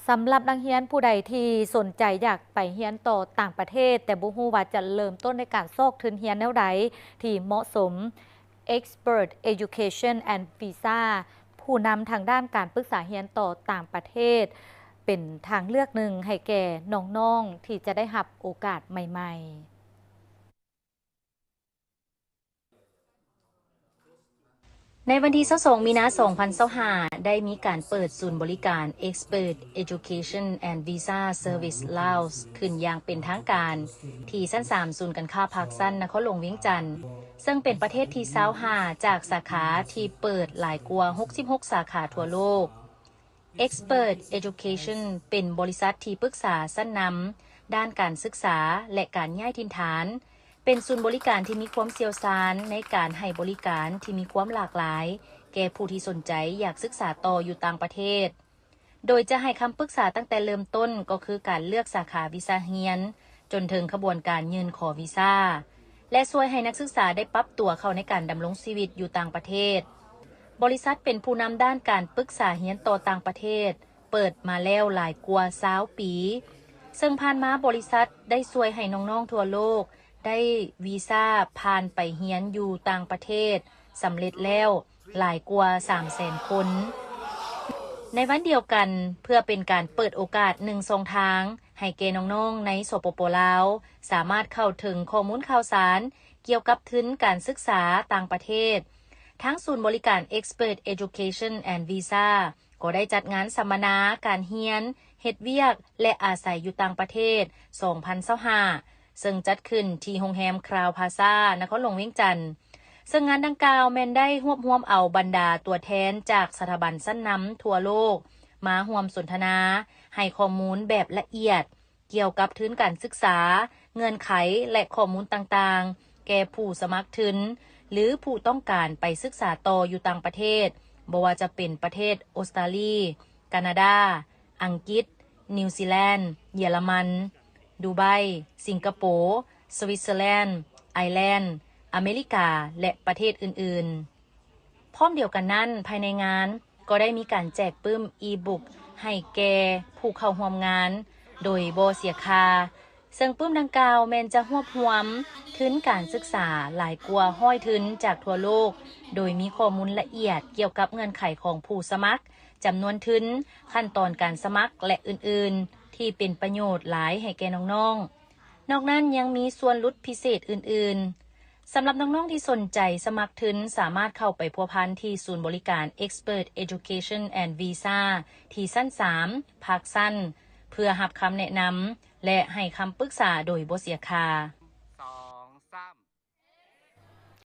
ສຳລັບນັກຮຽນຜູ້ໃດທີ່ສົນໃຈຢາກໄປຮຽນຕໍ່ຕ່າງປະເທດ ແຕ່ບໍ່ຮູ້ວ່າຈະເລີ່ມຕົ້ນໃນການຊອກທຶນຮຽນແນວໃດທີ່ເໝາະສົມ, Expert Education and Visa ຜູ້ນຳທາງດ້ານການປຶກສາຮຽນຕໍ່ຕ່າງປະເທດ ເປັນທາງເລືອກໜຶ່ງໃຫ້ແກ່ນ້ອງໆທີ່ຈະໄດ້ຮັບໂອກາດໃໝ່ໆ. ໃນວັນທີຊາວສອງ ມີນາ ສອງພັນຊາວຫ້າ ໄດ້ມີການເປີດສູນບໍລິການ Expert Education and Visa Service Laos ຂຶ້ນຢ່າງເປັນທາງການ ທີ່ຊັ້ນສາມ ສູນການຄ້າພາກຊັນ ນະຄອນຫຼວງວຽງຈັນ, ເຊິ່ງເປັນປະເທດທີຊາວຫ້າ ຈາກສາຂາທີ່ເປີດຫຼາຍກວ່າ ຫົກສິບຫົກ ສາຂາທົ່ວໂລກ. Expert Education ເປັນບໍລິສັດທີ່ປຶກສາຊັ້ນນຳດ້ານການສຶກສາ ແລະ ການຍ້າຍຖິ່ນຖານ, ເປັນສູນບໍລິການທີ່ມີຄວາມຊ່ຽວຊານໃນການໃຫ້ບໍລິການທີ່ມີຄວາມຫຼາກຫຼາຍ ແກ່ຜູ້ທີ່ສົນໃຈຢາກສຶກສາຕໍ່ຢູ່ຕ່າງປະເທດ, ໂດຍຈະໃຫ້ຄຳປຶກສາຕັ້ງແຕ່ເລີ່ມຕົ້ນ ກໍຄືການເລືອກສາຂາວິຊາຮຽນ ຈົນເຖິງຂະບວນການຍື່ນຂໍວີຊາ ແລະ ຊ່ວຍໃຫ້ນັກສຶກສາໄດ້ປັບຕົວເຂົ້າໃນການດຳລົງຊີວິດຢູ່ຕ່າງປະເທດ. ບໍລິສັດເປັນຜູ້ນຳດ້ານການປຶກສາຮຽນຕໍ່ຕ່າງປະເທດ ເປີດມາແລ້ວຫຼາຍກວ່າຊາວປີ, ເຊິ່ງຜ່ານມາບໍລິສັດໄດ້ຊ່ວຍໃຫ້ນ້ອງໆທົ່ວໂລກໄດ້ວີຊາຜ່ານໄປຮຽນຢູ່ຕ່າງປະເທດສຳເລັດແລ້ວ ຫຼາຍກວ່າສາມແສນຄົນ. ໃນວັນດຽວກັນ, ເພື່ອເປັນການເປີດໂອກາດໜຶ່ງຊ່ອງທາງໃຫ້ແກ່ນ້ອງໆໃນ ສປປ ລາວ ສາມາດເຂົ້າເຖິງຂໍ້ມູນຂ່າວສານກ່ຽວກັບທຶນການສຶກສາຕ່າງປະເທດ, ທາງສູນບໍລິການ Expert Education and Visa ກໍໄດ້ຈັດງານສຳມະນາການຮຽນ, ເຮັດວຽກ ແລະ ອາໄສຢູ່ຕ່າງປະເທດ ສອງພັນຊາວຫ້າ ເຊິ່ງຈັດຂຶ້ນທີ່ໂຮງແຮມຄຣາວພາຊາ ນະຄອນຫຼວງວຽງຈັນ. ເຊິ່ງງານດັ່ງກ່າວແມ່ນໄດ້ຮວບຮວມເອົາບັນດາຕົວແທນຈາກສະຖາບັນຊັ້ນນຳທົ່ວໂລກມາຮ່ວມສົນທະນາ, ໃຫ້ຂໍ້ມູນແບບລະອຽດກ່ຽວກັບທຶນການສຶກສາ, ເງື່ອນໄຂ ແລະ ຂໍ້ມູນຕ່າງໆ ແກ່ຜູ້ສະໝັກທຶນ ຫຼື ຜູ້ຕ້ອງການໄປສຶກສາຕໍ່ຢູ່ຕ່າງປະເທດ, ບໍ່ວ່າຈະເປັນປະເທດອົດສະຕາລີ, ການາດາ, ອັງກິດ, ນິວຊີແລນ, ເຢຍລະມັນ, ດູໄບ, ສິງກະໂປ, ສະວິດເຊີແລນ, ໄອແລນ, ອາເມລິກາ ແລະ ປະເທດອື່ນໆ. ພ້ອມດຽວກັນນັ້ນ, ພາຍໃນງານກໍໄດ້ມີການແຈກປຶ້ມອີບຸກໃຫ້ແກ່ຜູ້ເຂົ້າຮ່ວມງານໂດຍບໍ່ເສຍຄ່າ, ເຊິ່ງປຶ້ມດັ່ງກ່າວແມ່ນຈະຮວບຮວມທຶນການສຶກສາຫຼາຍກວ່າຮ້ອຍທຶນຈາກທົ່ວໂລກ, ໂດຍມີຂໍ້ມູນລະອຽດກ່ຽວກັບເງື່ອນໄຂຂອງຜູ້ສະໝັກ, ຈຳນວນທຶນ, ຂັ້ນຕອນການສະໝັກ ແລະ ອື່ນໆ ທີ່ເປັນປະໂຫຍດຫຼາຍໃຫ້ແກ່ນ້ອງໆ. ນອກນັ້ນຍັງມີສ່ວນຫຼຸດພິເສດອື່ນໆ. ສຳລັບນ້ອງໆທີ່ສົນໃຈສະໝັກທຶນ, ສາມາດເຂົ້າໄປພົວພັນທີ່ສູນບໍລິການ Expert Education and Visa ທີ່ຊັ້ນສາມ ພາກຊັ້ນ ເພື່ອຮັບຄຳແນະນຳ ແລະ ໃຫ້ຄຳປຶກສາໂດຍບໍ່ເສຍຄ່າ.